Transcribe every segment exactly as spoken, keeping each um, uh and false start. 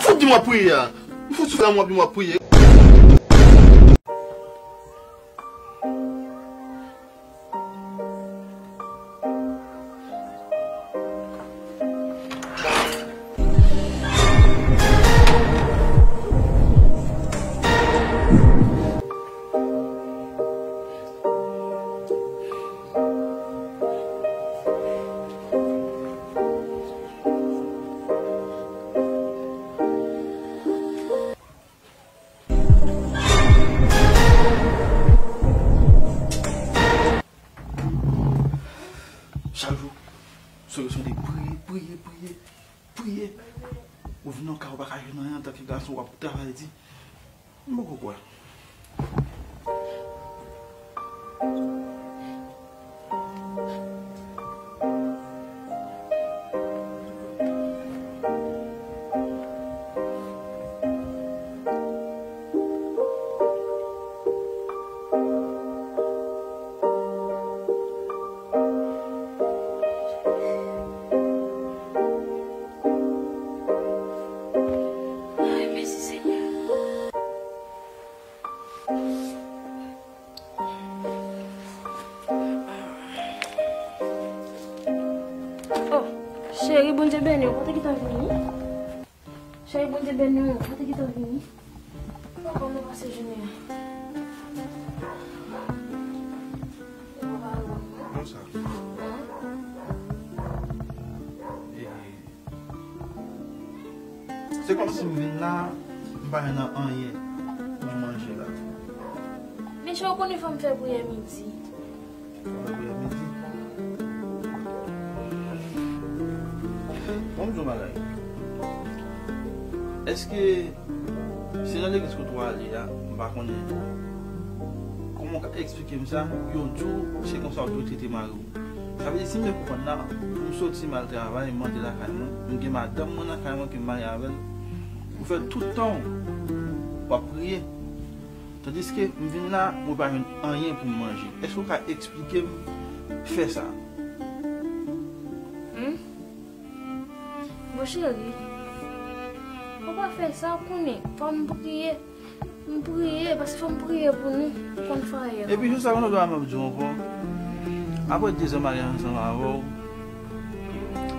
Ou di m w ap priye a. M fout sou fè la, m w ap di m w ap priye. Chak jou, sou yo sonde priye, priye, priye, priye. Ou vin nan kay, ou pa ka jwenn anyen antanke gason, w ap travay di. M poko kwè. Ay, mèsi, Senyè. Oh, cheri, Bondye beni w. Kote ki tan vini? Cheri, Bondye beni w. Kote ki tan vini? Oh, kòman w pase jounen an? Bon sa. E, se kòmsi m vin la, m pa jwenn anyen pou m manje la. Men cheri, w konnen fò m fè priyè midi. Fò m fè priyè midi. Bon, m di w bagay. Èske se nan legliz kote w ale a, m pa konnen. Kòman w ka eksplike m sa? Yo di w se konsa w dwe trete mari w. Sa vle di, si m byen konprann la, pou m soti m al travay, m antre lakay mwen, m gen madanm mwen nan kay mwen ke m marye avè l, ou fè tout tan w, w ap priye. Tandiske m vin la, mwen pa jwenn anyen pou m manje. Èske w ka eksplike m fè sa? Hmm? Bon, cheri, ou pa fè sa, ou konnen, fò m priye. M priye, paske fò m priye pou nou, pou konn fwaye a. Epi, jis avan nou dòmi, m ap di w ankò, apre dezè maryaj ansanm avè w,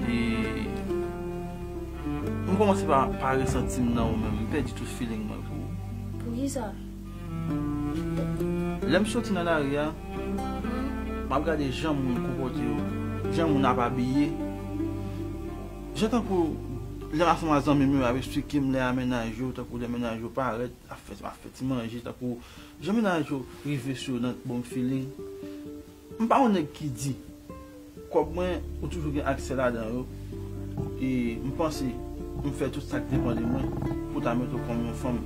e, m kòmanse pa, pa resanti m nan ou menm, m pèdi tout feeling mwen pou ou. Poukisa? Lè m soti nan lari a, m ap gade jan moun konpòte yo, jan moun ap abiye. Jan tankou lè m ansanm ak zanmi m yo, y ap eksplike m lè a mennaj yo, tankou lè mennaj yo parèt, ap fè, ap fè ti manje, tankou jan mennaj yo rive sou yo nan bon feeling. M pa yon nèg ki di, kòb mwen, ou toujou gen aksè ladan yo. E m panse m fè tout sa k depann de mwen pou ta mete w kòm yon fanm,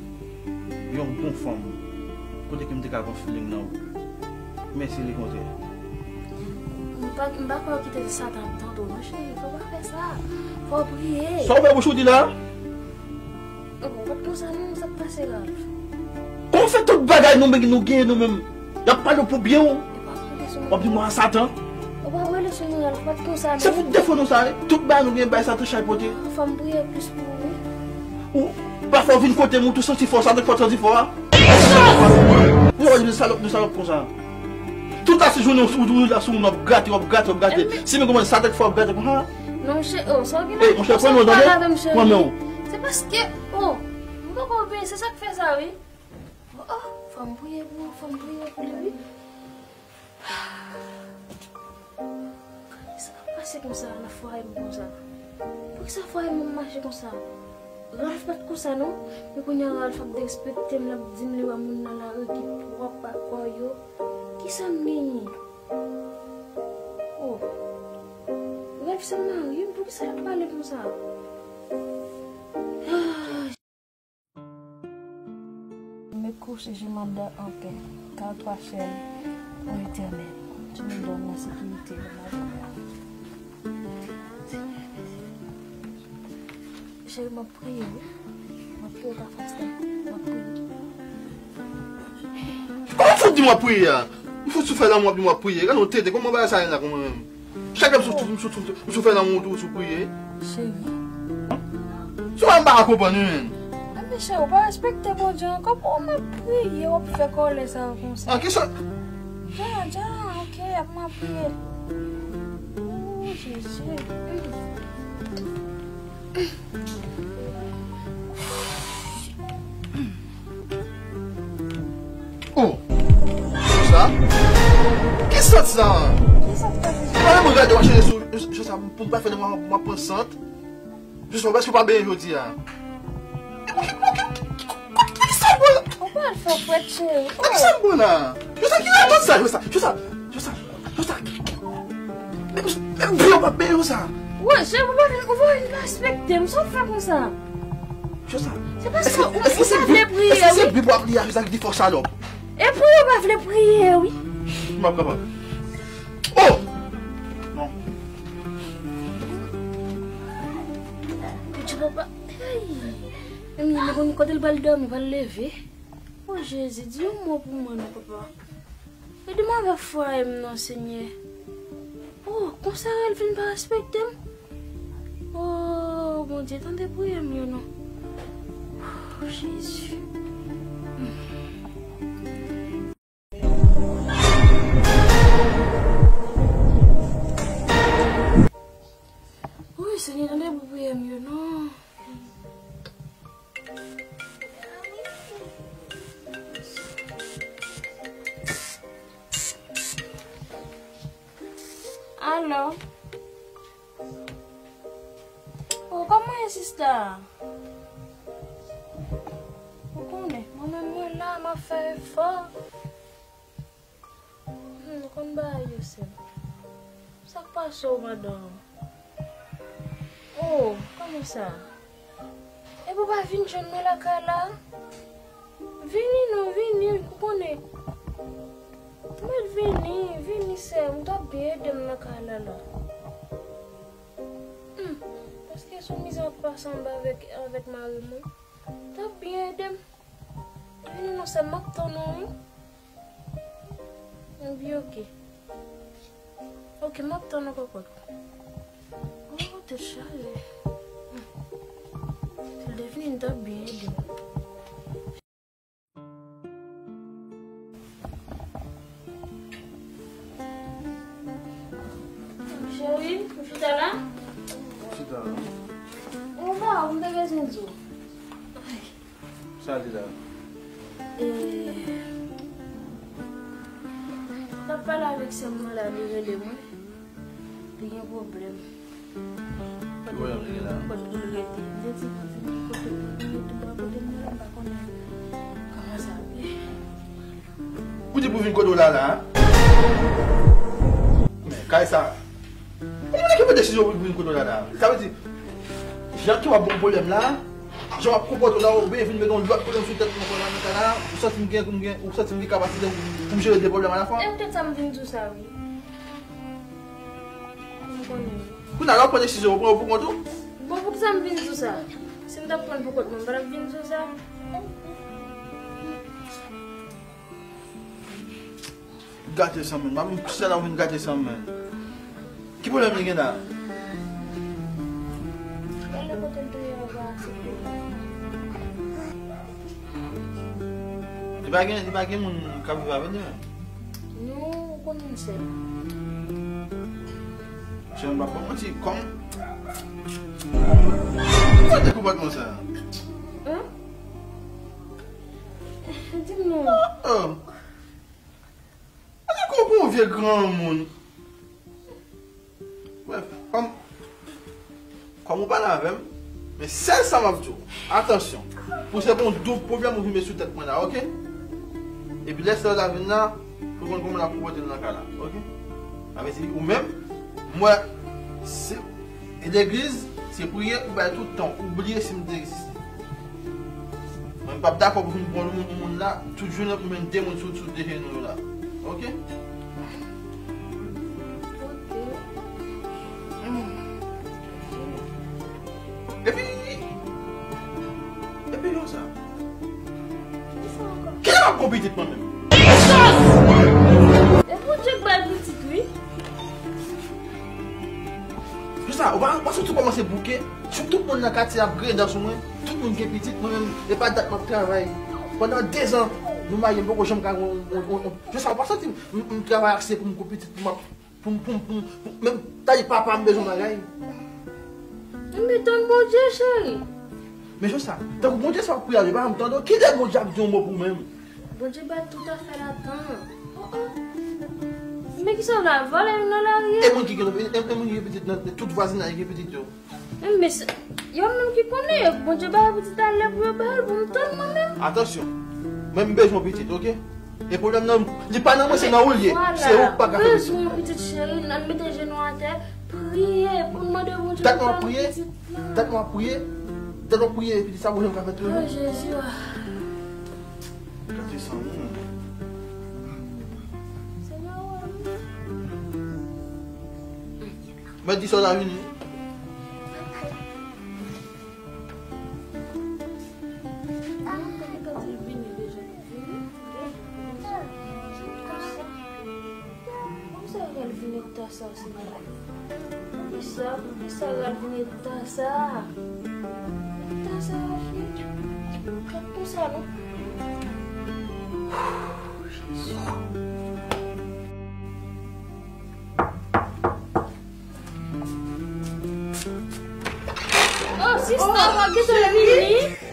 yon bon fanm, kote ke m te ka pran feeling nan ou. Men se lekontrè. M pa, m pa kwè w kite Satan ap tante w non, cheri. Fò w pa fè sa. Fò w priye. Sa w fè bouch ou di la? Oh, pa t konsa non, sa k pase, Ralph? Kòman w fè tout bagay nou, nou genyen nou menm, y ap pale w pou byen w? W ap di mwen a Satan? Ou pa rele sou mwen, Ralph, pa t konsa non. Se pou defo nou sa, wi. Tout bagay nou genyen bay Satan chay pote. Fò m priye plis pou ou, wi. Ou, pafwa w vin kote m, ou tou santi fò, sa donk fò w santi fò a. Ou pa di salòp, nou salòp konsa. Tout la se jounen ou, ou, ou la sou moun, w ap grate, w ap grate, w ap grate. Si men kòman sa donk fò w ap grate konsa. Non, cheri, oh, sa w gen la. Ey, monchè, pran men w, tande? Pran men w. Se paske, oh, m poko byen, se sa k fè sa, wi. Oh, oh, fò m priye pou, fò m priye pou li, wi. Kisa k ap pase konsa nan fwaye m konsa? Poukisa fwaye m ap mache konsa? Ralph pa t konsa non. Men kounye a Ralph ap derespekte m, l ap di m li wè moun nan lari ki pwòp ak kò yo. Kisa m genyen? Oh. Ralph se mari m, poukisa l ap pale konsa? Me couche, je m'endors en paix, car toi seul, ô Éternel, tu me donnes la sécurité de ma vie. Cheri, m ap priye, wi. M ap priye, pa fè sa. M ap priye. Kòman w fout di m w ap priye a? M fout sou fè lanmou w ap di m w ap priye. Gade yon tete, kòman bagay sa ye la, kòman menm? Chak lè m sou, m sou, m sou, m sou fè lanmou, ou sou priye. Cheri. Sou Pa konprann, wi, menn. A, Michel, ou pa respekte Bondye ankò. Pou w m ap priye, w ap fè kòlè sa yo konsa. An ki sòt? Dja, dja, ok, ap m ap priye. O, Jezi. Oh! Sa? Ki sant sa? Ki sant sa? E pa menm gade w ap chèche sou, sou sa pou m pa fè de mwa, mwa pran sant. Jis ou, èske w pa benyen jodi a? E pou ki, pou ki, pou ki sa w pran la? Ou pral fè frèt, cheri. Pou ki sa w pran la? Jodi a, ki radòt sa? Jodi a, jodi a, jodi a, jodi a. E, e, byen w pa benyen w sa. Wè, cheri, ou pa vin, ou pa vin respekte m, sa w fè konsa? Jodi a. Se paske ou, ou pa vle priye, wi. Èske se Bib w ap li a, jodi a, ki fè w salòp? E pou yo pa vle priye, wi. M ap kapab. Oh! Non. Poutji papa. Hey! Emi, li konn kote l pral dòmi, pral leve. O Jezi, di yon mo pou mwen non, papa. Ede m avèk fwaye m non, Senyè. Oh, konsa Ralph vin pa respekte m. Oh, Bondye, tande priyè m yo non. Oh, Jezi. Wi, Senyè, tande pou priyè m yo non. Alo. Oh, kòman w ye, sista? Ou konnen, mwen menm mwen la, m ap fè efò. Hmm, ou konn bagay yo, sè m. Sa k pase w, madanm? Oh, kòman sa? Epi w pa vin jwenn mwen lakay la? Vini non, vini, ou konnen. Mwen vini, vini, sè m, ou t ap byen ede m nan kay la la. Hmm, paske sou mizè w ap pase anba avèk, avèk mari mwen. T ap byen ede m. Vini non, sè m, m ap tann ou, wi. Ebyen, oke. Oke, m ap tann ou, kòkòt. Oh, tèt chaje. Si l te vini, l t ap byen ede m. Cheri, ou chita la? Chita la. Ou pa, ou te bezwen di w. Sa li la? E, m t ap pale avèk sè m nan la, li rele mwen. Li gen pwoblèm. Ki pwoblèm li gen la? Kot pou l rete. M te di pou l vin kote pou l rete, m pa kote m nan la, m pa konnen kòman sa ap ye. Ou di pou vin kote w la la, a? Men, kay sa. Ou konnen ki pran desizyon pou vin kote w la la. Sa vle di, jan ke w ap bon pwoblèm la, jan w ap konpòte w la, ou byen vin mete yon lòt pwoblèm sou tèt mwen la, nan ka la, ou santi m gen, m gen, ou santi m gen kapasite pou m jere de pwoblèm alafwa? E poutèt sa m vin di w sa, wi. M konnen. Kounye a la, w pran desizyon, ou pran yo pou kont ou? Bon, poukisa m vin di w sa? Si m t ap pran l pou kont mwen, m pa t ap vin di w sa. Gate san mwen. M ap vin kouche la, ou vin gate san mwen. Ki pwoblèm li gen la? Gade kote l te ye, ou pa aksepte. Li pa gen, li pa gen moun k ap viv avè l, non? Non, ou konn moun sèl. Chè, m pa p ap manti, kòm. Ou pa te konpòtman sa? Hein? Di m non. Oh, oh. Ou di kou pou yon vye granmoun. Brèf, kòm, kòm ou pale avè m, men sèl sa m ap di w, atansyon, pou se pa yon doub pwoblèm ou vin met sou tèt mwen la, oke? Epi lè sè w ta vin la, pou konn kòman l ap konpòte l nan kay la, oke? Sa vle di, ou menm, m wè, se, e legliz, se priye, ou bay tout tan, ou bliye si m te egziste. Mwen, m p ap dakò pou vin pran yon moun, yon moun la, tout jounen pou menm de moun sou, sou de jenou yo la. Oke? Oke. Epi, epi yo sa. Kisa ankò? Kilè m ap gon pitit mwen menm? E Bondye k bay pitit, wi. Yo sa, ou pa, ou pa soti kòmanse bouke, tout, tout moun nan katye ap griyen dan sou mwen. M gen pitit, mwen menm, e pa dat m ap travay. Pandan dezan, nou marye, m poko janm ka gon, gon, gon, gon, jan sa w pa santi m, m, m travay ak se pou m gon pitit, pou m ap, pou m, pou m, pou m, pou m, menm, ta di papa m bezwen bagay. Men tann Bondye, cheri. Men jan sa, tankou Bondye sa w ap priye a, li pa janm tande w. Kilè Bondye ap di yon mo pou ou menm? Bondye bay tout afè la tan. Oh, oh. Men kisa w la vòlè nan lari a? E moun ki gen, e, e moun ki gen pitit nan tout vwazinaj gen pitit yo. Men se yo menm ki konnen, Bondye bay pitit a lè pou yo bay pou m tann mwen menm. Atansyon. Mwen m bezwen pitit, oke? E pwoblèm nan, li pa nan mwen, se nan ou l ye. Se ou k pa ka fè pitit. Bezwen pitit cheri, nan mete jenou atè, priye pou n mande Bondye pou ban nou pitit. Dat mwen ap priye, dat mwen ap priye, pitit sa Bondye m ka fè tou. Oh, Jezi. Gade san moun. Mèt di sa w ta vini. Konsa yo pral vin eta sa, seyè. Poukisa, poukisa yo pral vin eta sa? Eta sa, fi. Gad konsa, non. Oh, sista, oh, kite vini.